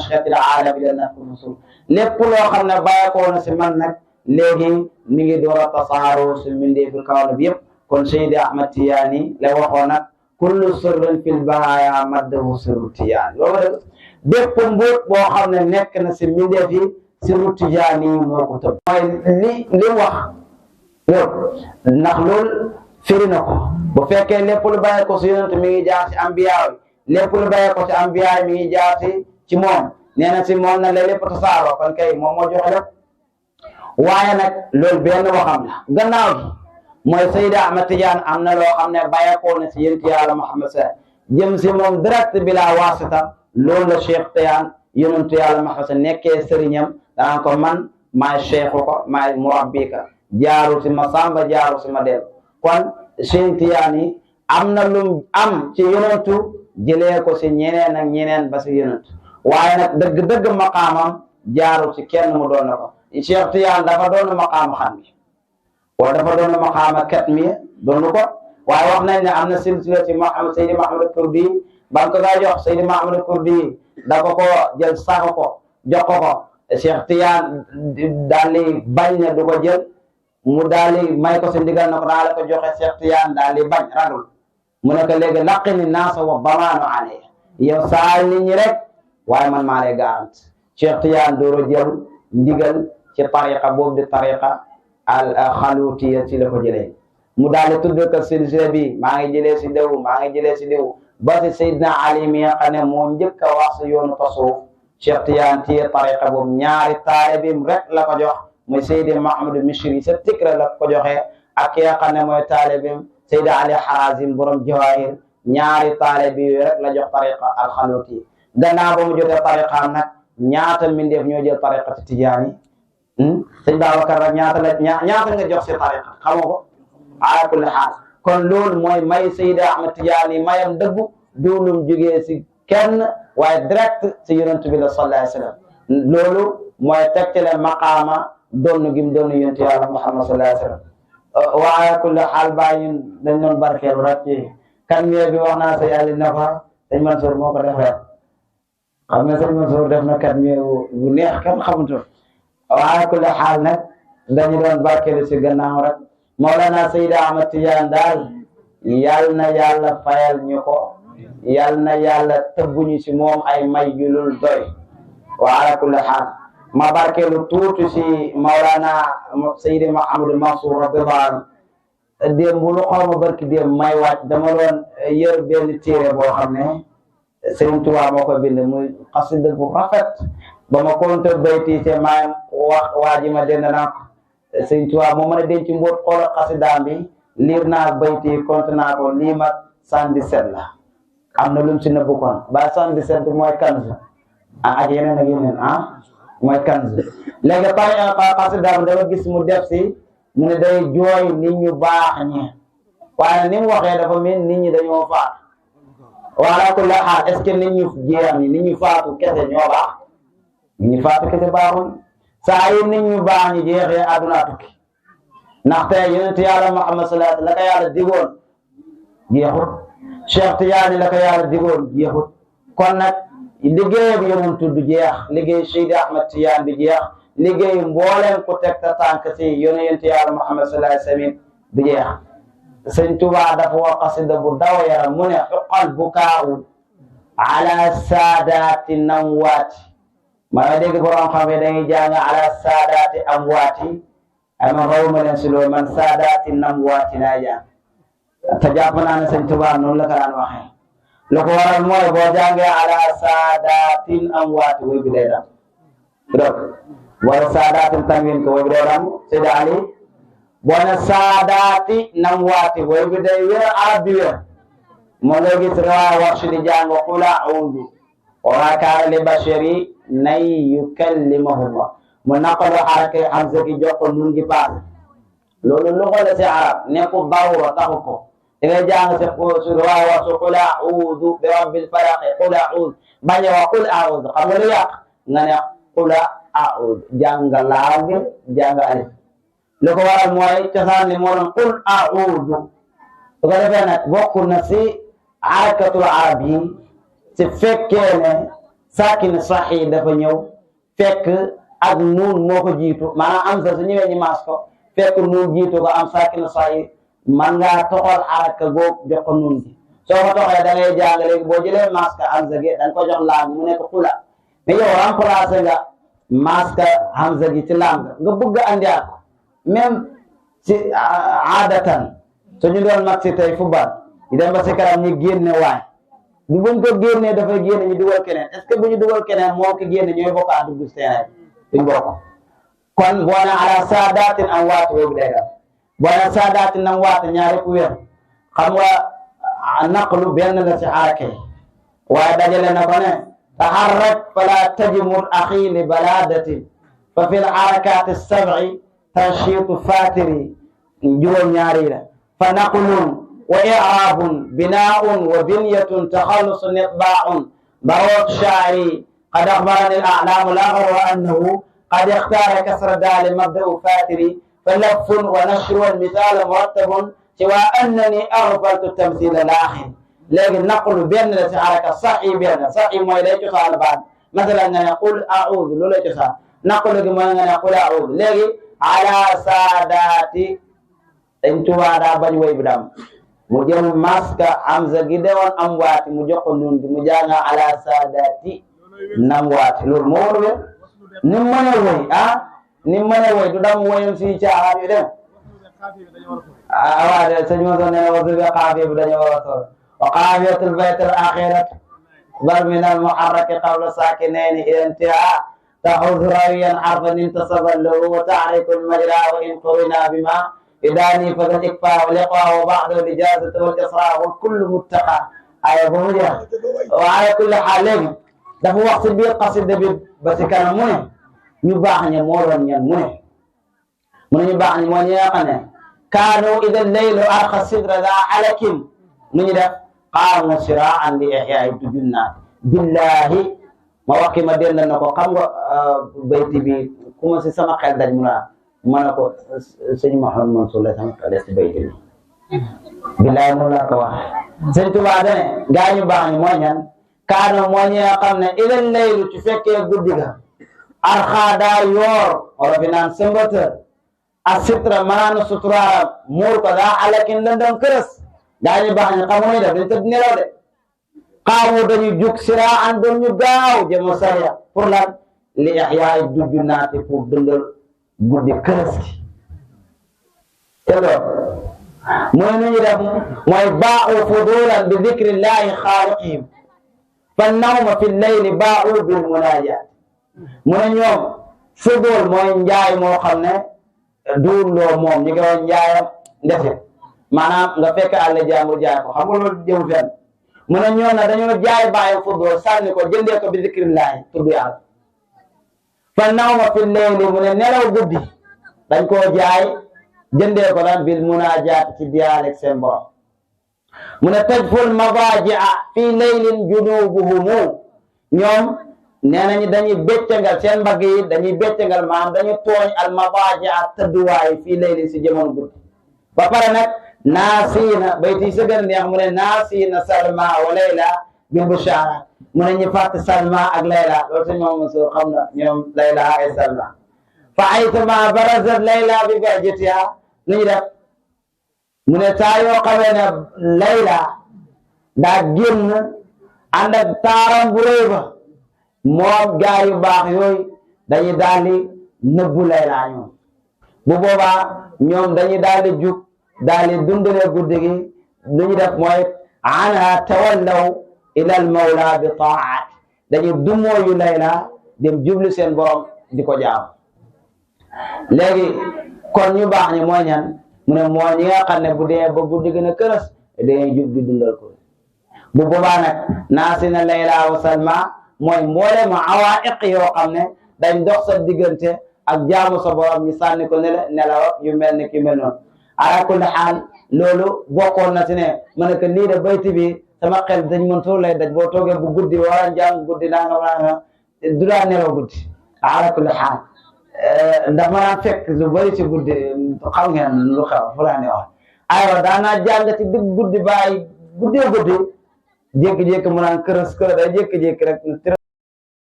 ashqatil aalami la nafku musul lépp loo xam ne bàyyeekoo na si man nag léegi mi ngi door a tasaaroo si mbindee fi kaw bi yëpp kon Seydi Ahmad Tijaani la waxoon nag kullu sirrin fil bahaaya maddahu sirru Tijaani loolu rek bépp mbuut boo xam ne nekk na si mbindee fi sirru Tijaani moo ko tëb mooy li wax loolu ndax loolu firi na ko bu fekkee lépp lu bàyyee ko si yonent mi ngi jaar si ambiya yi lépp lu bàyyee ko si ambiya yi mi ngi jaar ci moom nee na si moom na la lépp tasaaroo kon kay moom moo joxe lépp waaye nag loolu benn waxam la gannaaw gi mooy Seydi Ahmad Tidiane am na loo xam ne bàyyeekoo na si yonent Yàlla Muhammad sa jëm si moom direct bila wasita loolu la Cheikh Tidiane yonent Yàlla Muhammad sa nekkee sëriñam danaan ko man maay cheikhu ko maay murabbika jaaru si ma samba jaaru si ma del kon Cheikh Tidiane am na lum am ci yonentu jëlee ko si ñeneen ak ñeneen ba si yonent waaye nag dëgg-dëgg maqaamam jaaru si kenn mu doon na ko Cheikh Tidiane dafa doon maqaama xam mi wala dafa doon maqaama kat mi doon ko waaye wax nañ ne am na silsila ci Muhammad Seydi Mahamad Kurdi ba nga ko daa jox Seydi Mahamad Kurdi da ko jël sax ko jox ko Cheikh Tidiane daal di bañ ne du ko jël mu daal di may ko si ndigal na ko naa la ko joxe Cheikh Tidiane daal di bañ ragul mu ne ko léegi laqini naasa wa bamaanu alayhi yow saal nit ñi rek waaye man maa lay garant Cheikh Tidiane dooro jël ndigal ci tariqa boobu di tariqa al xalutiya ci la ko jëlee mu daal di tudd ko silsila bi maa ngi jëlee si déw maa ngi jëlee si déw ba si Seydina Ali mi nga xam ne moo njëkk a wax si yoonu tasawuf Cheikh Tidiane téye tariqa boobu ñaari taalibim rek la ko jox mooy Seydi Mahamadou Mishri sa tikra la ko joxe ak ki nga xam ne mooy taalibim Seydi Ali Harazim borom Jawahir ñaari taalibi yooyu rek la jox tariqa al xaluti gannaaw ba mu jotee tariqaam nag ñaata mbindeef ñoo jël tariqa ci Tijaani sëñ Babacar rek ñaata nga jox si tariqa xamoo ko ala kulli xaal kon loolu mooy may Seydi Ahmad Tijaani mayam dëggu duulum jógee si kenn waaye direct si yonent bi la sallallahu alayhi wa sallam loolu mooy tegtale maqaama doon gim doon yonent Yàlla Muhammad sallallahu alayhi wa sallam wa ala kulli xaal bàyyi ñun dañ doon barkeelu rek ci kan bi wax naa sa yàlla na fa sëñ Mansour moo ko def rek xam nga sëñ Mansour def na kat bu neex kenn xamutoon waaye kulli xaal nag dañu doon barkeelu si gannaaw rek Mawlana Seydi Ahmad Tidiane daal yal na yàlla fayal ñu ko yal na yàlla tëbbuñu si moom ay may julul doy wa ala kulli xaal ma barkeelu tuuti si Mawlana Seydi Mahamadou Mansour radiyallahu anhu démb lu xaw ma barki démb may wàcc dama doon yër benn téere boo xam ne Sëriñ Tuubaa moo ko bind muy xasida bu rafet ba ma konte bayti te maay wax waa ji ma dend naa ko Sëriñ Tuubaa moo mën a denc mboot xool xasidaam bi liir naa bayti konte naa ko lii ma 117 la am na lum si nëbbu kon ba 117 mooy kanz ak yeneen ak yeneen mooy kanz léegi par xasidaam dama gis mu def si mu ne day jooy nit ñu baax ñi waaye ni mu waxee dafa mel nit ñi dañoo faatu wala kulli xaal est-ce que nit ñu jeex ni nit ñu faatu kese ñoo baax nit ñu faatu kese baaxul saa yi nit ñu baax ñi jeexee àdduna tukki ndaxte yonent Yàlla Muhammad sallallahu alayhi wa sallam la ko yàlla digoon jeexut Cheikh Tidiane la ko yàlla digoon jeexut kon nag liggéey bi yonent du jeex liggéey Seydi Ahmad Tidiane bi jeex liggéey mbooleem ku teg ta tànk si yonent Yàlla Muhammad sallallahu alayhi wa sallam du jeex Sëñ Tuubaa dafa wax xasida bu daw yaram mu ne xuqal bukaau ala saadaati namwaati ma dégg borom xam ne dañuy jàng ala saadaati amwaati ay man raw ma leen si loolu man saadaati namwaati laa jàng te jàpp naa ne Sëñ Tuubaa noonu la ko daan waxee lu ko waral mooy boo jàngee ala saadaatin amwaati woy bi day dam donc wala saadaatin tanwin ko woy bi day dam Seydi Ali bona saadaati namwaati woy bi day wér arab bi wér moo lay gis riwaaya Warsh di jàng qul a'uudu wa maa kaana li bashari an yukallimahu Allah mu naqalu xaraka hamza gi jox ko nun gi paase loolu lu ko la si arab nekku darura taxu ko da ngay jàng si riwaaya Warsh qul a'uudu bi rabbil falaq qul a'uudu bañ a wax qul a'uudu xam nga lu yàq nga ne qul a'uudu jàng laam gi jàng alif lu ko waral mooy cosaan li moo doon qul a'uudu su ko defee nag bokk na si harakatul arab yi si fekkee ne saakin saxi dafa ñëw fekk ak nuun moo ko jiitu maanaam hamza su ñëwee ñu maas ko fekk nuun jiitu ko am saakin saxi man ngaa toxal xaraka góog jox ko nuun gi soo ko toxee da ngay jàng léegi boo jëlee maska hamza gi da nga ko jox laam mu nekk xula mais yow remplacé nga maska hamza gi ci laam nga bëgg a andiwaat ko même ci aadatan suñu doon mag si tey football yi dem ba si kanam ñu génne waay bu buñ ko génnee dafay génne ñu dugal keneen est ce que bu ñu dugal keneen moo ko génne ñooy bokk a dugg terrain duñ bokk kon boo ne ala saadatin am waatu boobu day dal boo ne saadatin am waatu ñaari ku wér xam nga naqlu benn la ci xarake waaye dajale na ko ne taharrak fala tajimul axi li baladatin fa fi l harakati sab'i tanshitu fatiri juróom ñaari la fa naqlun وإعراب بناء وبنية تخلص إطباع بروت شاعري قد أخبرني الأعلام الأغر أنه قد اختار كسر دال مبدأ فاتري فلف ونشر والمثال مرتب سوى أنني أغفلت التمثيل الآخر لكن نقل بين حركة صحي بين صحي ما يليك على بعض مثلا أن يقول أعوذ لولا يتصال نقل كما أن يقول أعوذ لكن على ساداتي انتوا على بني بدم mu jël maska hamza gi dewoon am waati mu jox ko nun gi mu jàng ala saadati nam waati loolu moo war a wér ni mu mën a woy ni mu mën a woy du dam woyam si caaxaan yu dem waaw de sëñ Moussa nee na wasu bi xaafiya bi dañoo war a toll wa xaafiyatul bayt al axirat bar min al muharraki qabla sakinayni ila intihaa taxuz rawiyan harfan intasaba lahu wa taxriku al majra wa in qurina bima إداني فذا الإكفاء والإقواء وبعض الإجازة والإصرار والكل متقى آية بمجرى وعلى كل حال دفع وقت بيت قصد بس كان منه يباعني مورا منه يباعني ونياقنا كانوا إذا الليل أرخى الصدر ذا علك من يدف قاموا صراعا لإحياء الجنات بالله ما وقي مدينة نقو قام بيتي بي كما سيسمى خير داج mana ko sëñ Mouhamed Mansour la sama xale si béykat yi bilaay moom laa ko wax sëñ Tuubaa dane gaa ñu baax ñi mooy ñan kaano moo ñi nga xam ne ilal laylu ci fekkee guddi ga arxaadaa yoor wala fi naan sëmbateur a sitra manaanu suturaara muur ko daa alakin lëndëm kërës gaa ñu baax ñi xamuñu def dañ tëdd nelaw de xaamu dañu jug siraa an doon ñu gaaw jëmo sariya pour lan li ixyaay dugg naati pour dundal guddi kërës gi te loolu mooy nu ñu def mooy baa'u fudulan bi dikrillahi xaaliqihim fa nawma fi llayli baa'u bil munaajaat mu ne ñoom fudul mooy njaay moo xam ne duuloo moom ñu ngi woon njaayam ndefe maanaam nga fekk àll jàmbur jaay ko xam nga loolu jëm fenn mu ne ñoom na dañoo jaay bàyyi fudul sànni ko jëndee ko bi dikrillahi tudd yàlla fa nawma fi leyli mu ne nelaw guddi dañ koo jaay jëndee ko lan bil munaajaat ci diyaaleeg seen borom mu ne tajful madaaji'a fi leylin junubuhumu ñoom nee nañu dañuy beccangal seen mbagg yi dañuy beccangal maanaam dañu tooñ al madaaji'a tëdduwaay fii leylin si jamono guddi ba pare nag naasiina bayti sa gën a neex mu ne naasiina salma wa layla bi bushaara mu ne ñu fàtte salma ak layla loolu sëñ Mamadou Sow xam na ñoom layla ay salma fa aytama barazat layla bi bahjatiha nu ñu def mu ne saa yoo xamee ne layla daa génn ànd ak taaram bu rëy ba moom gaa yu baax yooyu dañuy daal di nëbbu layla ñoom bu boobaa ñoom dañuy daal di jug daal di dundalee guddi gi lu ñu def mooy anha tawallaw ila al mawla bi taat dañuy dumooyu layla dem jublu seen borom di ko jaam léegi kon ñu baax ñi mooy ñan mu ne moo ñi nga xam ne bu dee ba guddi gën a kërës dañuy jub di dundal ko bu boobaa nag naasina layla wa salma mooy mboole ma awaiq yoo xam ne dañ dox sa diggante ak jaamu sa borom ñu sànni ko ne la nelaw yu mel ni ki mel noonu ala kulli xaal loolu bokkoon na si ne ma ne que lii de bayti bi sama xel dañ mën tuur lay daj boo toogee bu guddi war a jàng guddi naa du daan nelaw guddi ala kulli xaal ndax ma naan fekk lu bëri si guddi xam ngeen lu xew fu laa ne wax aywa daanaa jàng ci digg guddi bàyyi guddee guddi jékki-jékki mu naan kërës kërë day jékki-jékki rek